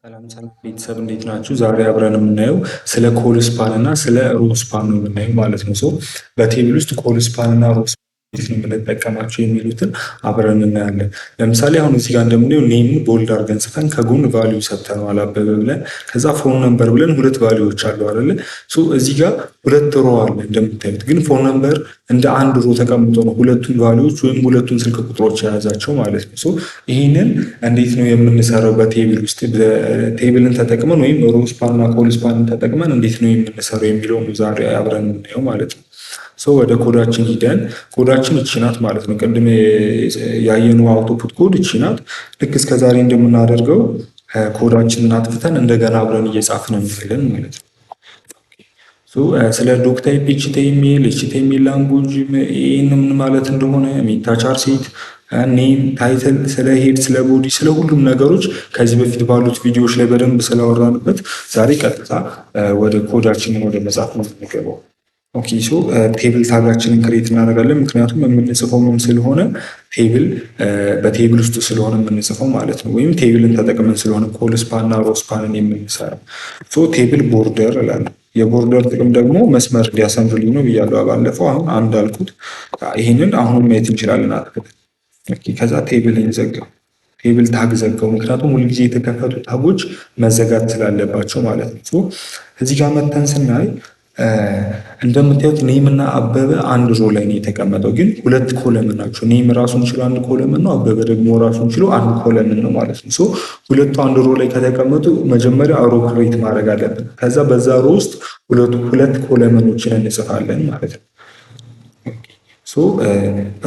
ሰላም ሰላም ቤተሰብ፣ እንዴት ናችሁ? ዛሬ አብረን የምናየው ስለ colspan እና ስለ rowspan ነው የምናየው ማለት ነው። So በ table ውስጥ colspan እና rowspan እንዴት ነው የምንጠቀማቸው የሚሉትን አብረን እናያለን። ለምሳሌ አሁን እዚህ ጋር እንደምናየው name ን bold አድርገን ጽፈን ከጎን value ሰጥተነዋል አበበ ብለን፣ ከዛ phone number ብለን ሁለት value ዎች አሉ አይደለ? So እዚህ ጋር ሁለት row አለ እንደምታዩት፣ ግን phone number እንደ አንድ row ተቀምጦ ነው ሁለቱን value ዎች ወይም ሁለቱን ስልክ ቁጥሮች የያዛቸው ማለት ነው። So ይህንን እንዴት ነው የምንሰራው በ table ውስጥ፣ table ን ተጠቅመን ወይም rowspan እና colspan ን ተጠቅመን እንዴት ነው የምንሰራው የሚለውን ዛሬ አብረን የምናየው ማለት ነው። So ወደ ኮዳችን ሂደን ኮዳችን እቺ ናት ማለት ነው። ቅድም ያየነው output code እቺ ናት። ልክ እስከ ዛሬ እንደምናደርገው ኮዳችንን አጥፍተን እንደገና አብረን እየጻፍን እንላለን ማለት ነው። ስለ doctype HTML፣ HTML language ይህን ምን ማለት እንደሆነ፣ meta charset፣ name፣ title፣ ስለ head፣ ስለ body፣ ስለ ሁሉም ነገሮች ከዚህ በፊት ባሉት ቪዲዮዎች ላይ በደንብ ስላወራንበት ዛሬ ቀጥታ ወደ ኮዳችንን ወደ መጻፍ ነው የምንገባው። Okay, so table tag ኣችንን create እናደርጋለን። ምክንያቱም የምንጽፈው ምን ስለሆነ፣ table በ table ውስጥ ስለሆነ የምንጽፈው ማለት ነው። ወይም table ን ተጠቅመን ስለሆነ colspan እና rowspan ን የምንሰራው። So table border እላለሁ። የ border ጥቅም ደግሞ መስመር እንዲያሰምርልኝ ነው ብያለሁ ባለፈው። አሁን አንድ አልኩት። ይህንን አሁን ማየት እንችላለን አጥፍተን። ከዛ table ን ዘጋው። Table tag ዘጋው። ምክንያቱም ሁልጊዜ የተከፈቱ tag ኦች መዘጋት ስላለባቸው ማለት ነው። እዚህ ጋር መተን ስናይ እንደምታዩት name እና አበበ አንድ row ላይ ነው የተቀመጠው፣ ግን ሁለት column ናቸው። Name ራሱን ችሎ አንድ column ነው፣ አበበ ደግሞ ራሱን ችሎ አንድ column ነው ማለት ነው። So ሁለቱ አንድ row ላይ ከተቀመጡ መጀመሪያ row create ማድረግ አለብን። ከዛ በዛ row ውስጥ ሁለቱ ሁለት column ኦችን እንጽፋለን ማለት ነው። So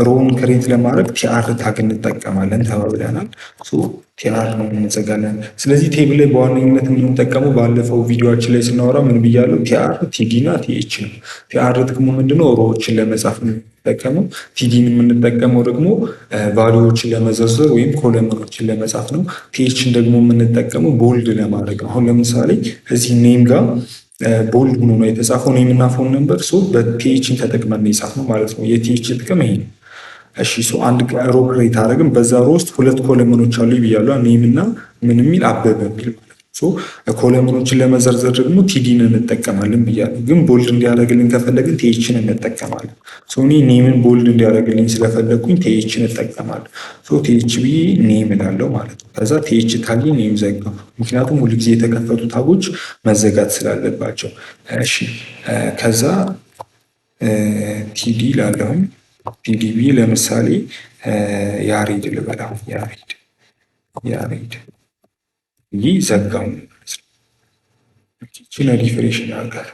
row ን create ለማድረግ tr tag እንጠቀማለን ተባብለናል። So tr ነው እንዘጋለን። ስለዚህ table ላይ በዋነኝነት የምንጠቀመው ባለፈው ቪዲዮችን ላይ ስናወራ ምን ብያለሁ? tr፣ td እና th ነው። tr ጥቅሙ ምንድነው? Row ዎችን ለመጻፍ ነው የምንጠቀመው። td ን የምንጠቀመው ደግሞ value ዎችን ለመዘርዘር ወይም column ኦችን ለመጻፍ ነው። th ን ደግሞ የምንጠቀመው bold ለማድረግ ነው። አሁን ለምሳሌ እዚህ name ጋር bold ሆኖ ነው የተጻፈው name እና phone number። So በ th ን ተጠቅመን ነው የጻፍነው ማለት ነው። የ th ጥቅም ይሄ ነው። እሺ፣ so አንድ row create አደረግን። በዛ row ውስጥ ሁለት column ኦች አሉ ብያለሁ። Name እና ምን የሚል፣ አበበ የሚል ማለት ነው። So column ኦችን ለመዘርዘር ደግሞ td ን እንጠቀማለን ብያለሁ። ግን bold እንዲያደርግልን ከፈለግን th ን እንጠቀማለን። So እኔ name ን bold እንዲያደርግልኝ ስለፈለግኩኝ th ን እጠቀማለሁ። So th ብዬ name እላለሁ ማለት ነው። ከዛ th tag name ዘጋው። ምክንያቱም ሁልጊዜ የተከፈቱ tag ኦች መዘጋት ስላለባቸው። እሺ፣ ከዛ td እላለሁኝ። td ብዬ ለምሳሌ ያሬድ ልበላው፣ ያሬድ፣ ያሬድ ይህ ዘጋው ማለት ነው። ይህችን refresh እናድርጋት።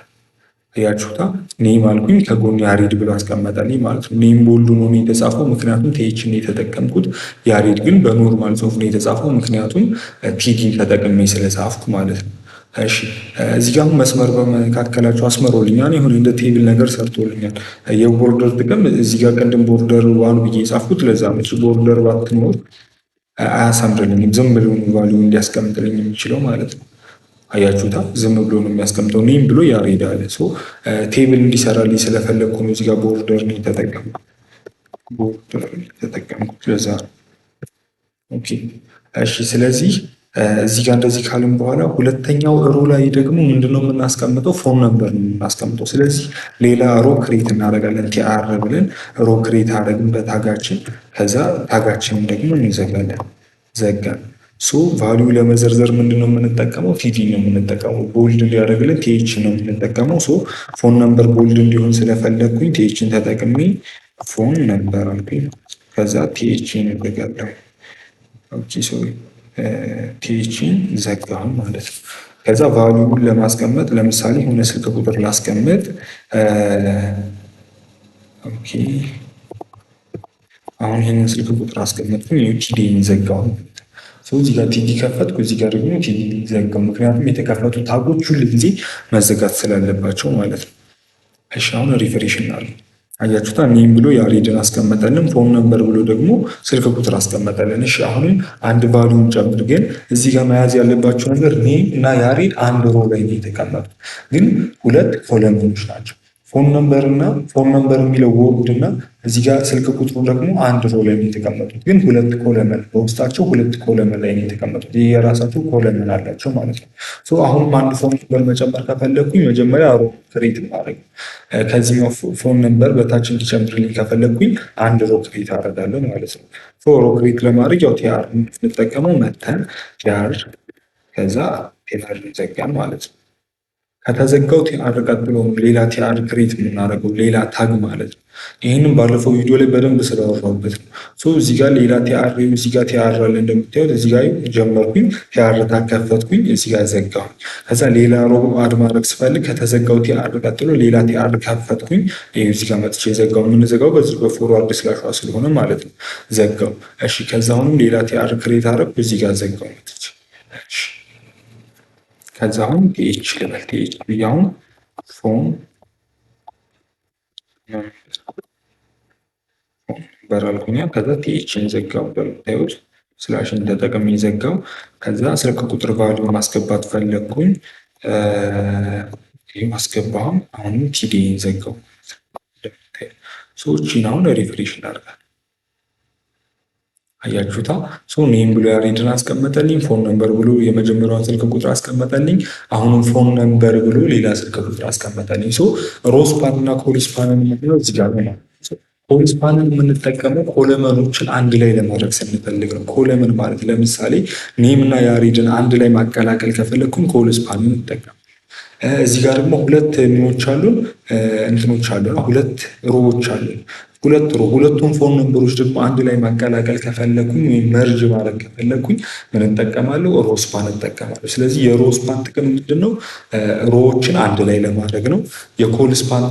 አያችሁታ፣ name አልኩኝ፣ ከጎን ያሬድ ብሎ አስቀመጠልኝ ማለት ነው። Name bold ሆኖ ነው የተጻፈው ምክንያቱም th ን የተጠቀምኩት። ያሬድ ግን በ normal ጽሁፍ ነው የተጻፈው ምክንያቱም td ን ተጠቅሜ ስለጻፍኩ ማለት ነው። እሺ፣ እዚህ ጋር መስመር በመካከላቸው አስመሮልኛል። ይሁን እንደ table ነገር ሰርቶልኛል። የ border ጥቅም እዚህ ጋር ቅድም border one ብዬ የጻፍኩት ለዛ ነው። Border ባትኖር አያሳምርልኝም። ዝም ብሎ value እንዲያስቀምጥልኝ የሚችለው ማለት ነው። አያችሁታ፣ ዝም ብሎ ነው የሚያስቀምጠው። Name ብሎ ያሬድ አለ። Table እንዲሰራልኝ ስለፈለግኩ ነው እዚህ ጋር border ነው የተጠቀምኩት። Border የተጠቀምኩት ለዛ ነው። Okay፣ እሺ። ስለዚህ እዚህ ጋር እንደዚህ ካልን በኋላ ሁለተኛው row ላይ ደግሞ ምንድነው የምናስቀምጠው? Phone number ነው የምናስቀምጠው። ስለዚህ ሌላ row create እናደርጋለን። tr ብለን row create አደረግን በ tag ኣችን። ከዛ tag ኣችንን ደግሞ እንዘጋለን። ዘጋን። So value ለመዘርዘር ምንድነው የምንጠቀመው? td ነው የምንጠቀመው። Bold እንዲያደርግልን th ነው የምንጠቀመው። So phone number bold እንዲሆን ስለፈለግኩኝ th ን ተጠቅሜ phone number አልኩኝ። ከዛ th ን እዘጋለሁ። Okay, sorry, th ን ዘጋሁ ማለት ነው። ከዛ value ን ለማስቀመጥ ለምሳሌ የሆነ ስልክ ቁጥር ላስቀምጥ። Okay፣ አሁን ይህንን ስልክ ቁጥር አስቀመጥኩኝ። td ን ዘጋሁ። እዚህ ጋር td ከፈትኩ፣ እዚህ ጋር ደግሞ td ዘጋው። ምክንያቱም የተከፈቱ tag ኦች ሁል ጊዜ መዘጋት ስላለባቸው ማለት ነው። እሺ፣ አሁን refresh እናድርግ። አያችሁታ፣ name ብሎ ያሬድን አስቀመጠልን። Phone number ብሎ ደግሞ ስልክ ቁጥር አስቀመጠልን። እሺ፣ አሁንም አንድ value ን ጨምር። ግን እዚህ ጋር መያዝ ያለባቸው ነገር name እና ያሬድ አንድ row ላይ ነው የተቀመጡት፣ ግን ሁለት column ኦች ናቸው። Phone number እና አበበ ደግሞ ሁለት column ኦች ናቸው። Phone number እና phone number የሚለው word እና እዚህ ጋር ስልክ ቁጥሩ ደግሞ አንድ row ላይ ነው የተቀመጡት፣ ግን ሁለት column በውስጣቸው ሁለት column ላይ ነው የተቀመጡት። የራሳቸው column አላቸው ማለት ነው። አሁንም አንድ phone number መጨመር ከፈለግኩኝ መጀመሪያ row create ማድረግ፣ ከዚህኛው phone number በታች እንዲጨምርልኝ ከፈለግኩኝ አንድ row create አደርጋለሁ ማለት ነው። Row create ለማድረግ ያው tr የምንጠቀመው መተን tr፣ ከዛ tr ዘጋን ማለት ነው። ከተዘጋው tr ቀጥሎ ሌላ tr create የምናደርገው፣ ሌላ tag ማለት ነው። ይህንም ባለፈው ቪዲዮ ላይ በደንብ ስላወራሁበት ነው። So እዚህ ጋር ሌላ tr፣ እዚህ ጋር tr አለ እንደምታዩት። እዚህ ጋር ጀመርኩኝ፣ tr tag ከፈትኩኝ፣ እዚህ ጋር ዘጋሁኝ። ከዛ ሌላ row add ማድረግ ስፈልግ ከተዘጋው tr ቀጥሎ ሌላ tr ከፈትኩኝ። እዚህ ጋር መጥቼ ዘጋው። የምንዘጋው በዚህ በ forward slash ስለሆነ ማለት ነው። ዘጋው። እሺ፣ ከዛ አሁንም ሌላ tr create አደረኩ፣ እዚህ ጋር ዘጋው መጥቼ። እሺ፣ ከዛ አሁን th ልበል። th ብዬ አሁን phone number አልኩኛ። ከዛ th ን ዘጋው፣ እንደምታዩት slash ን ተጠቅሜ ዘጋው። ከዛ ስልክ ቁጥር value ማስገባት ፈለግኩኝ፣ ይህ አስገባሁም። አሁንም td ን ዘጋው። ሰዎችን አሁን refresh እናደርጋለን። አያችሁታ? So name ብሎ ያሬድን አስቀመጠልኝ። Phone number ብሎ የመጀመሪያውን ስልክ ቁጥር አስቀመጠልኝ። አሁንም phone number ብሎ ሌላ ስልክ ቁጥር አስቀመጠልኝ። So rowspan እና colspan ን የምንለው እዚህ ጋር ነው። Colspan ን የምንጠቀመው column ኦችን አንድ ላይ ለማድረግ ስንፈልግ ነው። Column ማለት ለምሳሌ name እና ያሬድን አንድ ላይ ማቀላቀል ከፈለግኩም colspan ን እንጠቀም። እዚህ ጋር ደግሞ ሁለት ምኖች አሉን፣ እንትኖች አሉን፣ ሁለት row ዎች አሉን። ሁለት row፣ ሁለቱም phone number ኦች ደግሞ አንድ ላይ ማቀላቀል ከፈለኩኝ ወይም merge ማድረግ ከፈለኩኝ ምን እጠቀማለሁ? Rowspan እጠቀማለሁ። ስለዚህ የ rowspan ጥቅም ምንድን ነው? Row ዎችን አንድ ላይ ለማድረግ ነው። የ colspan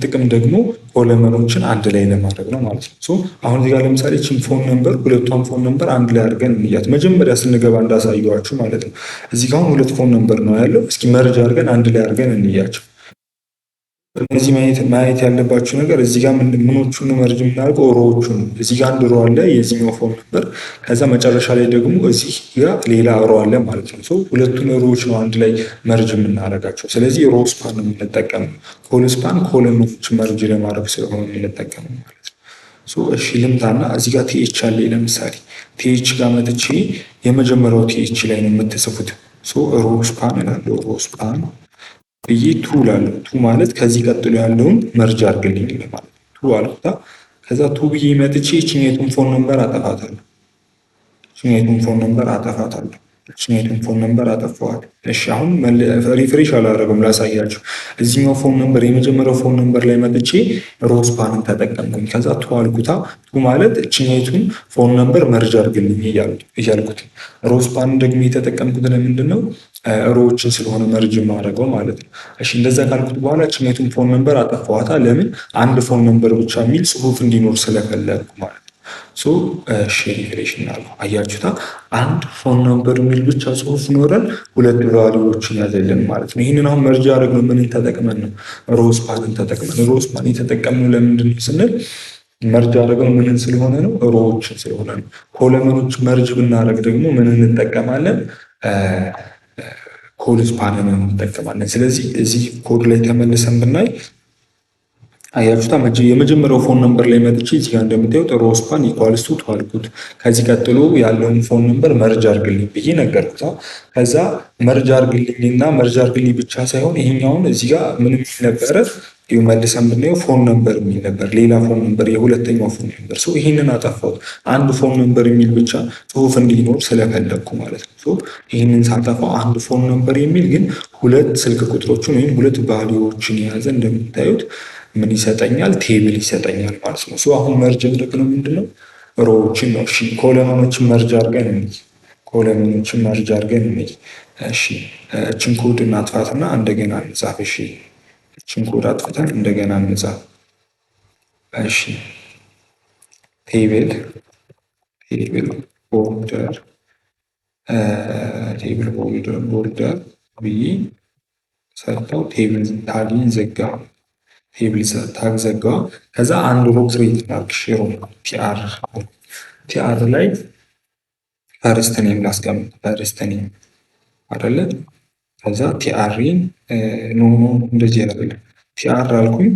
ጥቅም ደግሞ column ኦችን አንድ ላይ ለማድረግ ነው ማለት ነው። አሁን እዚህ ጋር ለምሳሌ ችን phone number፣ ሁለቷን phone number አንድ ላይ አድርገን እንያት። መጀመሪያ ስንገባ እንዳሳየኋችሁ ማለት ነው። እዚህ ጋር አሁን ሁለት phone number ነው ያለው። እስኪ merge አድርገን አንድ ላይ አድርገን እንያቸው። እነዚህ ማየት ያለባችሁ ነገር እዚህ ጋር ምኖቹን merge የምናደርገው? Row ዎቹን ነው። እዚህ ጋር አንድ row አለ፣ የዚህኛው phone number። ከዛ መጨረሻ ላይ ደግሞ እዚህ ጋር ሌላ row አለ ማለት ነው። ሁለቱን row ዎች ነው አንድ ላይ merge የምናደርጋቸው። ስለዚህ rowspan ነው የምንጠቀመው። Colspan column ኦች merge ለማድረግ ስለሆነ የምንጠቀመው ማለት ነው። እሺ፣ ልምጣና እዚህ ጋር th አለ። ለምሳሌ th ጋር መጥቼ የመጀመሪያው th ላይ ነው የምትጽፉት። Rowspan እላለሁ። Rowspan ብዬ two እላለሁ። Two ማለት ከዚህ ቀጥሎ ያለውን merge አድርግልኝ ማለት two አልኩታ። ከዛ two ብዬ መጥቼ ይችኛቱን phone number አጠፋታለሁ። ይችኛቱን phone number አጠፋታለሁ። ይችኛቱን phone number አጠፋዋል። እሺ፣ አሁን refresh አላደረገም፣ ላሳያችሁ። እዚህኛው phone number፣ የመጀመሪያው phone number ላይ መጥቼ rowspan ን ተጠቀምኩኝ። ከዛ two አልኩታ። Two ማለት እችኛቱን phone number merge አድርግልኝ እያልኩት። Rowspan ን ደግሞ የተጠቀምኩት ለምንድን ነው? Row ዎችን ስለሆነ merge ማድረገው ማለት ነው። እሺ፣ እንደዛ ካልኩት በኋላ ችኛቱን phone number አጠፋዋታ። ለምን? አንድ phone number ብቻ የሚል ጽሁፍ እንዲኖር ስለፈለግኩ ማለት ነው። So እሺ፣ refresh እናድርገው። አያችሁታ? አንድ phone number የሚል ብቻ ጽሁፍ ኖረን ሁለት value ዎችን ያዘልን ማለት ነው። ይህንን አሁን merge ያደረግነው ምንን ተጠቅመን ነው? Rowspan ን ተጠቅመን። Rowspan የተጠቀምነው ለምንድን ነው ስንል merge ያደረግነው ምንን ስለሆነ ነው? Row ዎችን ስለሆነ ነው። Column ኦች merge ብናደርግ ደግሞ ምን እንጠቀማለን? Colspan ን እንጠቀማለን። ስለዚህ እዚህ ኮድ ላይ ተመልሰን ብናይ አያችሁታ፣ የመጀመሪያው phone number ላይ መጥቼ እዚህ ጋር እንደምታዩት rowspan equals to two አልኩት። ከዚህ ቀጥሎ ያለውን phone number merge አድርግልኝ ብዬ ነገርኩት። ከዛ merge አድርግልኝና merge አድርግልኝ ብቻ ሳይሆን ይሄኛውን እዚህ ጋር ምን የሚል ነበረ? መልሰን ብናየው phone number የሚል ነበር። ሌላ phone number፣ የሁለተኛው phone number። So ይህንን አጠፋሁት። አንድ phone number የሚል ብቻ ጽሁፍ እንዲኖር ስለፈለግኩ ማለት ነው። ይህንን ሳጠፋው አንድ phone number የሚል ግን ሁለት ስልክ ቁጥሮችን ወይም ሁለት value ዎችን የያዘ እንደምታዩት ምን ይሰጠኛል? Table ይሰጠኛል ማለት ነው። So አሁን merge ያደረግነው ምንድነው? Row ዎችን ነው። እሺ፣ column ኦችን merge አድርገን እንይ። Column ኦችን merge አድርገን እንይ። እሺ፣ እችን ኮድ እናጥፋትና እንደገና እንጻፍ። እሺ፣ እችን ኮድ አጥፍተን እንደገና እንጻፍ። እሺ፣ table border ብዬ ሰጥተው table tag ን ዘጋ። Table tag ዘጋ። ከዛ አንድ row create ላድርግ። Row tr ላይ first name ላስቀምጥ። First name አይደለ? ከዛ tr ን፣ no no፣ እንደዚህ አይደለም። tr አልኩኝ።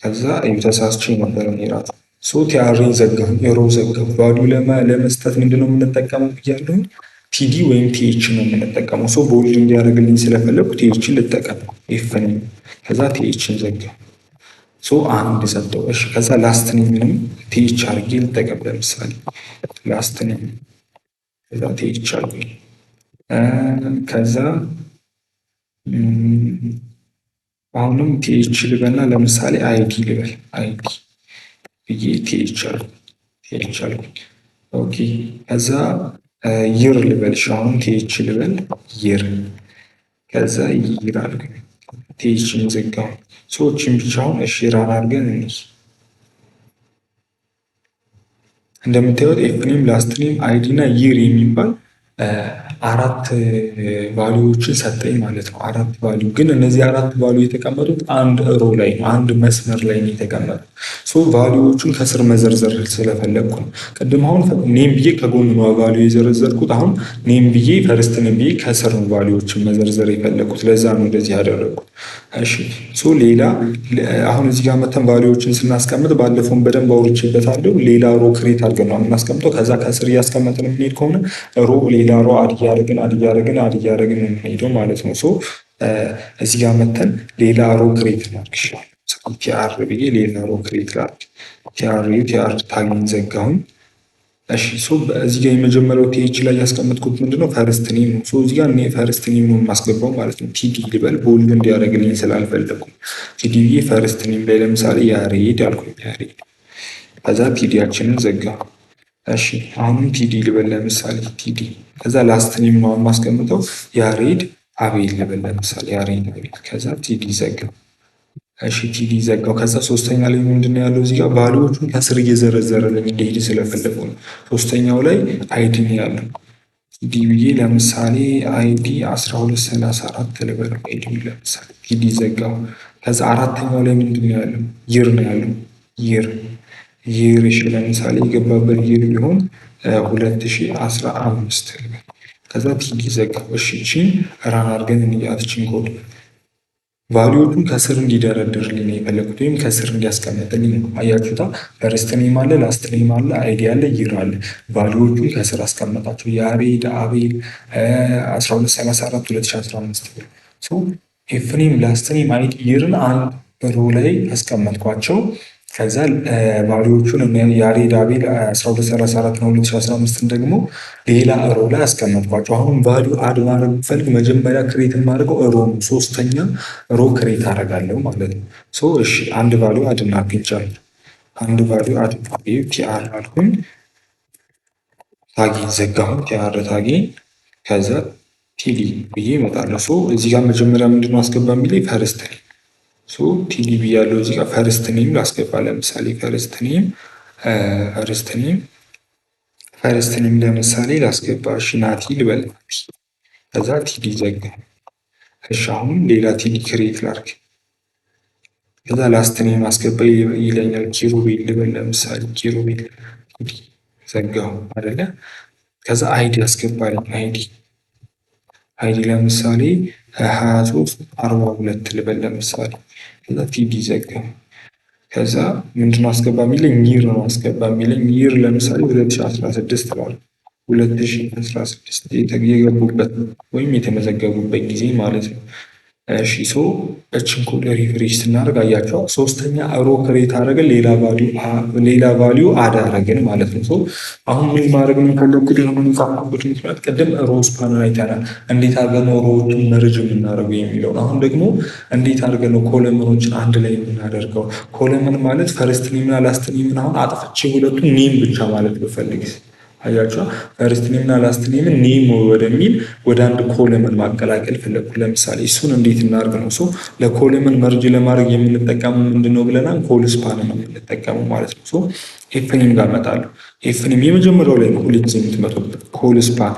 ከዛ ተሳስቼ ነበር እኔ እራሱ። So tr ን ዘጋሁ፣ row ዘጋሁ። Value ለመስጠት ምንድነው የምንጠቀመው ብያለሁኝ? td ወይም th ነው የምንጠቀመው። So bold እንዲያደርግልኝ ስለፈለጉ th ን ልጠቀም። F name ከዛ th ን ዘጋሁ። So አንድ ሰጠው። እሺ፣ ከዛ last name ንም th አድርጌ ልጠቀም። ለምሳሌ last name ከዛ th አድርጌ፣ ከዛ አሁንም th ልበልና ለምሳሌ ID ልበል፣ ID ብዬ th አልኩ፣ th አልኩኝ። Okay፣ ከዛ year ልበል። እሺ፣ አሁንም th ልበል፣ year፣ ከዛ year አልኩኝ፣ th ን ዘጋሁ። ሰዎችን ብቻውን። እሺ፣ run አድርገን እንይ። እንደምታዩት F name፣ last name፣ ID እና year የሚባል አራት value ዎችን ሰጠኝ ማለት ነው። አራት value፣ ግን እነዚህ አራት value የተቀመጡት አንድ row ላይ ነው፣ አንድ መስመር ላይ ነው የተቀመጡት። So value ዎቹን ከስር መዘርዘር ስለፈለግኩ ነው። ቅድም አሁን name ብዬ ከጎን ነው value የዘረዘርኩት። አሁን name ብዬ፣ first name ብዬ ከስር ነው value ዎችን መዘርዘር የፈለግኩት። ለዛ ነው እንደዚህ ያደረግኩት። እሺ፣ so ሌላ አሁን እዚህ ጋር መተን value ዎችን ስናስቀምጥ ባለፈውን በደንብ አውርቼበታለሁ። ሌላ row create አድርገን ነው የምናስቀምጠው። ከዛ ከስር እያስቀመጥን የምንሄድ ከሆነ row ሌላ row add እያደረግን፣ add እያደረግን፣ add እያደረግን የምንሄደው ማለት ነው። So እዚህ ጋር መተን ሌላ row create እናድርግ። tr ብዬ ሌላ row create ላድርግ። tr tr tag ን ዘጋሁኝ። እሺ፣ so እዚህ ጋር የመጀመሪያው th ላይ ያስቀመጥኩት ምንድነው? First name ነው። So እዚህ ጋር እኔ first name ነው የማስገባው ማለት ነው። td ልበል፣ bold እንዲያደርግልኝ ስላልፈለኩ td ብዬ first name ላይ ለምሳሌ ያሬድ አልኩኝ። ያሬድ፣ ከዛ td ያችንን ዘጋ። እሺ፣ አሁንም td ልበል፣ ለምሳሌ td፣ ከዛ last name ነው የማስቀምጠው፣ ያሬድ አቤል ልበል፣ ለምሳሌ ያሬድ አቤል፣ ከዛ td ዘጋ። እሺ፣ td ዘጋው። ከዛ ሶስተኛ ላይ ምንድን ነው ያለው? እዚህ ጋር value ዎቹን ከስር እየዘረዘረልኝ እንዲሄድ ስለፈለጉ ነው። ሶስተኛው ላይ ID ነው ያለው። td ብዬ ለምሳሌ ID 1234 ልበለው። ID ለምሳሌ td ዘጋው። ከዛ አራተኛው ላይ ምንድን ነው ያለው? Year ነው ያለው። Year፣ year። እሺ፣ ለምሳሌ የገባበት year ቢሆን 2015 ልበል። ከዛ td ዘጋው። እሺ፣ እቺን run አድርገን እንያት እቺን code። Value ዎቹን ከስር እንዲደረድርልኝ ነው የፈለጉት ወይም ከስር እንዲያስቀምጥልኝ ነው። አያችሁታ? First name አለ፣ last name አለ፣ ID አለ፣ year አለ። Value ዎቹን ከስር አስቀመጣቸው። ያሬድ አቤል፣ 1234 2015 ብሎ። F name፣ last name፣ ID፣ year ን አንድ row ላይ አስቀመጥኳቸው። ከዛ value ዎቹን ያሬድ አቤል 1234 ነው 2015 ደግሞ ሌላ row ላይ አስቀመጥኳቸው። አሁን value add ማድረግ ብፈልግ መጀመሪያ create የማደርገው row ነው። ሶስተኛ row create አደርጋለሁ ማለት ነው። So እሺ፣ አንድ value add እናግኝቻለሁ። አንድ value add tr አልኩኝ። Tag ኤን ዘጋሁን፣ tr tag ኤን፣ ከዛ td ብዬ እመጣለሁ። So እዚህ ጋር መጀመሪያ ምንድነው አስገባ የሚለኝ? First name። So td ብያለሁ። እዚህ ጋር first name ላስገባ። ለምሳሌ first name፣ first name፣ first name ለምሳሌ ላስገባ። እሺ፣ ናቲ ልበል። ከዛ td ዘጋ። እሺ፣ አሁን ሌላ td create ላድርግ። ከዛ last name አስገባ ይለኛል። ኪሩቤል ልበል ለምሳሌ፣ ኪሩቤል፣ td ዘጋሁ አይደለ? ከዛ ID አስገባልኝ። ID፣ ID ለምሳሌ 2342 ልበል ለምሳሌ፣ ከዛ td ዘጋ። ከዛ ምንድነው አስገባ የሚለኝ? Year ነው አስገባ የሚለኝ። Year ለምሳሌ 2016 እላለሁ። 2016 የገቡበት ወይም የተመዘገቡበት ጊዜ ማለት ነው። እሺ፣ so እችን code refresh ስናደርግ አያቸው፣ ሶስተኛ row create አደረግን፣ ሌላ value add አደረግን ማለት ነው። So አሁን ምን ማድረግ ነው የፈለግኩት? ይህንን የጻፍኩበት ምክንያት ቅድም row span አይተናል። እንዴት አድርገን ነው row ዎችን merge የምናደርገው የሚለውን። አሁን ደግሞ እንዴት አድርገን ነው column ኦችን አንድ ላይ የምናደርገው? Column ማለት first name እና last name ን አሁን አጥፍቼ ሁለቱን name ብቻ ማለት ብፈልግ፣ አያችሁ፣ first name እና last name ን name ወደሚል ወደ አንድ column ማቀላቀል ፈለግኩ። ለምሳሌ እሱን እንዴት እናድርግ ነው። So ለ column merge ለማድረግ የምንጠቀመው ምንድን ነው ብለናል? Colspan ነው የምንጠቀመው ማለት ነው። So F name ጋር እመጣለሁ። F name የመጀመሪያው ላይ ነው ሁልጊዜ የምትመጡበት። Colspan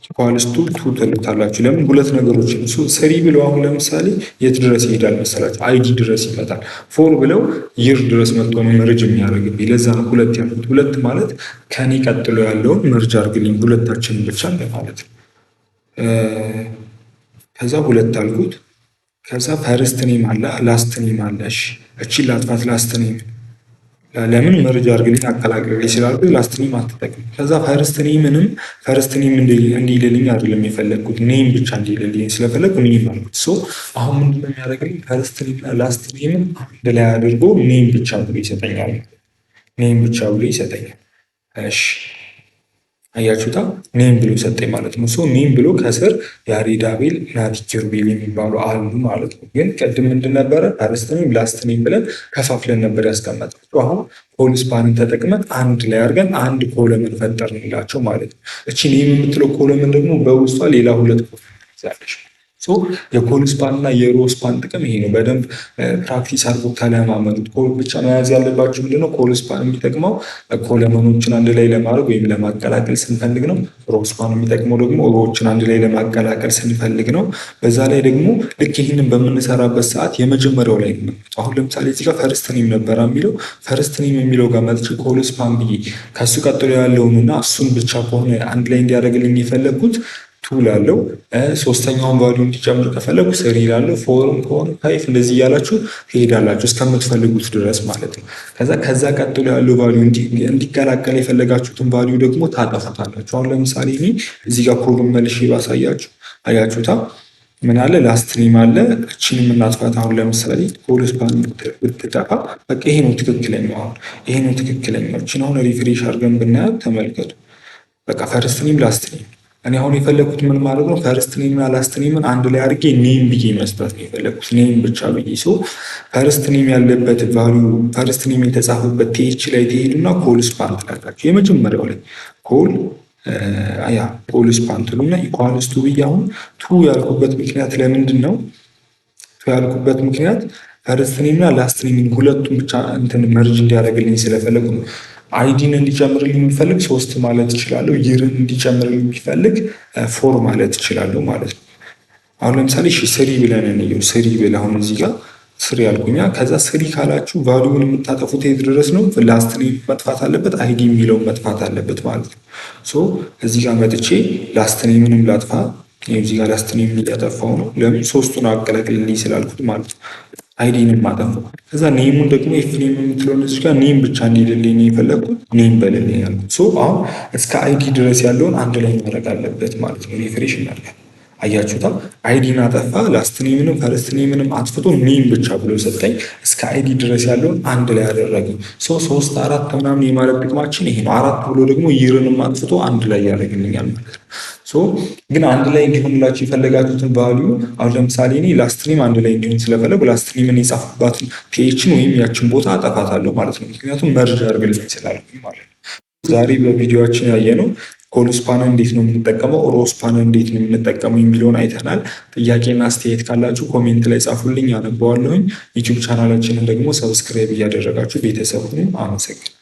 equals to two ትሉታላችሁ። ለምን? ሁለት ነገሮችን three ብለው አሁን ለምሳሌ የት ድረስ ይሄዳል መሰላችሁ? ID ድረስ ይመጣል። Four ብለው year ድረስ መጥቶ ነው merge የሚያደርግብኝ። ለዛ ነው ሁለት ያልኩት። ሁለት ማለት ከኔ ቀጥሎ ያለውን merge አድርግልኝ፣ ሁለታችንን ብቻ ማለት ነው። ከዛ ሁለት አልኩት። ከዛ first name አለ፣ last name አለ። እሺ፣ እቺ ላጥፋት። Last name ለምን? Merge አድርግልኝ፣ አቀላቅልልኝ ስላልኩ last name አትጠቅም። ከዛ first name ንም first name እንዲልልኝ አይደለም የፈለግኩት፣ name ብቻ እንዲልልኝ ስለፈለግኩ name አልኩት። So አሁን ምንድነው የሚያደርግልኝ? First name እና last name ን አንድ ላይ አድርጎ name ብቻ ብሎ ይሰጠኛል። Name ብቻ ብሎ ይሰጠኛል። እሺ፣ አያችሁታ፣ name ብሎ ሰጠኝ ማለት ነው። So name ብሎ ከስር ያሬድ አቤል፣ ናቲ ኪሩቤል የሚባሉ አሉ ማለት ነው። ግን ቅድም ምንድን ነበረ? First name፣ last name ብለን ከፋፍለን ነበር ያስቀመጥነው። አሁን colspan ን ተጠቅመን አንድ ላይ አድርገን አንድ column ፈጠርንላቸው ማለት ነው። እቺ name የምትለው column ደግሞ በውስጧ ሌላ ሁለት column ይዛለች። የ colspan እና የ rowspan ጥቅም ይሄ ነው። በደንብ practice አድርጎ ተለማመዱት። ብቻ መያዝ ያለባችሁ ምንድነው? Colspan የሚጠቅመው column ኦችን አንድ ላይ ለማድረግ ወይም ለማቀላቀል ስንፈልግ ነው። Rowspan የሚጠቅመው ደግሞ row ዎችን አንድ ላይ ለማቀላቀል ስንፈልግ ነው። በዛ ላይ ደግሞ ልክ ይህንን በምንሰራበት ሰዓት የመጀመሪያው ላይ ነው። አሁን ለምሳሌ እዚህ ጋር first name ነበረ የሚለው፣ first name የሚለው ጋር መጥቼ colspan ብዬ ከእሱ ቀጥሎ ያለውንና እሱን ብቻ ከሆነ አንድ ላይ እንዲያደርግልኝ የፈለግኩት two ላለው፣ ሶስተኛውን value እንዲጨምር ከፈለጉ three ላለው፣ four ም ከሆነ five፣ እንደዚህ እያላችሁ ትሄዳላችሁ እስከምትፈልጉት ድረስ ማለት ነው። ከዛ ቀጥሎ ያለው value እንዲቀላቀል የፈለጋችሁትን value ደግሞ ታጠፉታላችሁ። አሁን ለምሳሌ እኔ እዚህ ጋር ኮዱን መልሼ ባሳያችሁ፣ አያችሁታ፣ ምን አለ? Last name አለ። እቺን የምናጥፋት አሁን ለምሳሌ colspan ብትጠፋ በቃ ይሄ ነው ትክክለኛው። አሁን ይሄ ነው ትክክለኛው። እቺን አሁን refresh አድርገን ብናያት ተመልከቱ። በቃ first name፣ last name። እኔ አሁን የፈለግኩት ምን ማድረግ ነው? First name እና last name ን አንድ ላይ አድርጌ name ብዬ መስጠት ነው የፈለግኩት። Name ብቻ ብዬ። So first name ያለበት value፣ first name የተጻፈበት th ላይ ትሄዱና colspan ትላላችሁ። የመጀመሪያው ላይ colspan ትሉና equals to ብዬ፣ አሁን two ያልኩበት ምክንያት ለምንድን ነው? Two ያልኩበት ምክንያት first name እና last name ሁለቱም ብቻ እንትን merge እንዲያደርግልኝ ስለፈለጉ ነው። ID ን እንዲጨምርልኝ የሚፈልግ ሶስት ማለት እችላለሁ። Year ን እንዲጨምርልኝ የሚፈልግ four ማለት እችላለሁ ማለት ነው። አሁን ለምሳሌ እሺ three ብለን እንየው። Three ብለን አሁን እዚህ ጋር three ያልኩኛ። ከዛ three ካላችሁ value ን የምታጠፉት የት ድረስ ነው? Last name መጥፋት አለበት፣ ID የሚለውን መጥፋት አለበት ማለት ነው። So እዚህ ጋር መጥቼ last name ንም ላጥፋ። እዚህ ጋር last name እያጠፋው ነው። ለምን? ሶስቱን አቀላቅልልኝ ስላልኩት ማለት ነው። ID ንም አጠፋው። ከዛ name ኡን ደግሞ F name የምትለውን እዚህ ጋር name ብቻ እንዲልልኝ ነው የፈለግኩት። Name በልልኝ ያልኩት። So አሁን እስከ ID ድረስ ያለውን አንድ ላይ ማድረግ አለበት ማለት ነው። Refresh እናድርጋለን። አያችሁታ፣ ID ን አጠፋ። Last name ንም first name ንም አጥፍቶ name ብቻ ብሎ ሰጠኝ። እስከ ID ድረስ ያለውን አንድ ላይ አደረገ። So ሶስት፣ አራት ምናምን የማለት ጥቅማችን ይሄ ነው። አራት ብሎ ደግሞ year ንም አጥፍቶ አንድ ላይ ያደርግልኛል ማለት ነው። So ግን አንድ ላይ እንዲሆንላችሁ የፈለጋችሁትን value፣ አሁን ለምሳሌ እኔ last name አንድ ላይ እንዲሆን ስለፈለጉ last name ን የጻፍኩባትን th ን ወይም ያችን ቦታ አጠፋታለሁ ማለት ነው። ምክንያቱም merge አድርግልኝ ስላልኩኝ ማለት ነው። ዛሬ በቪዲዮችን ያየነው colspan ን እንዴት ነው የምንጠቀመው፣ rowspan ን እንዴት ነው የምንጠቀመው የሚለውን አይተናል። ጥያቄና አስተያየት ካላችሁ comment ላይ ጻፉልኝ፣ አነበዋለሁኝ። YouTube channel ኣችንን ደግሞ subscribe እያደረጋችሁ ቤተሰብ ሁኑ። አመሰግናለሁ።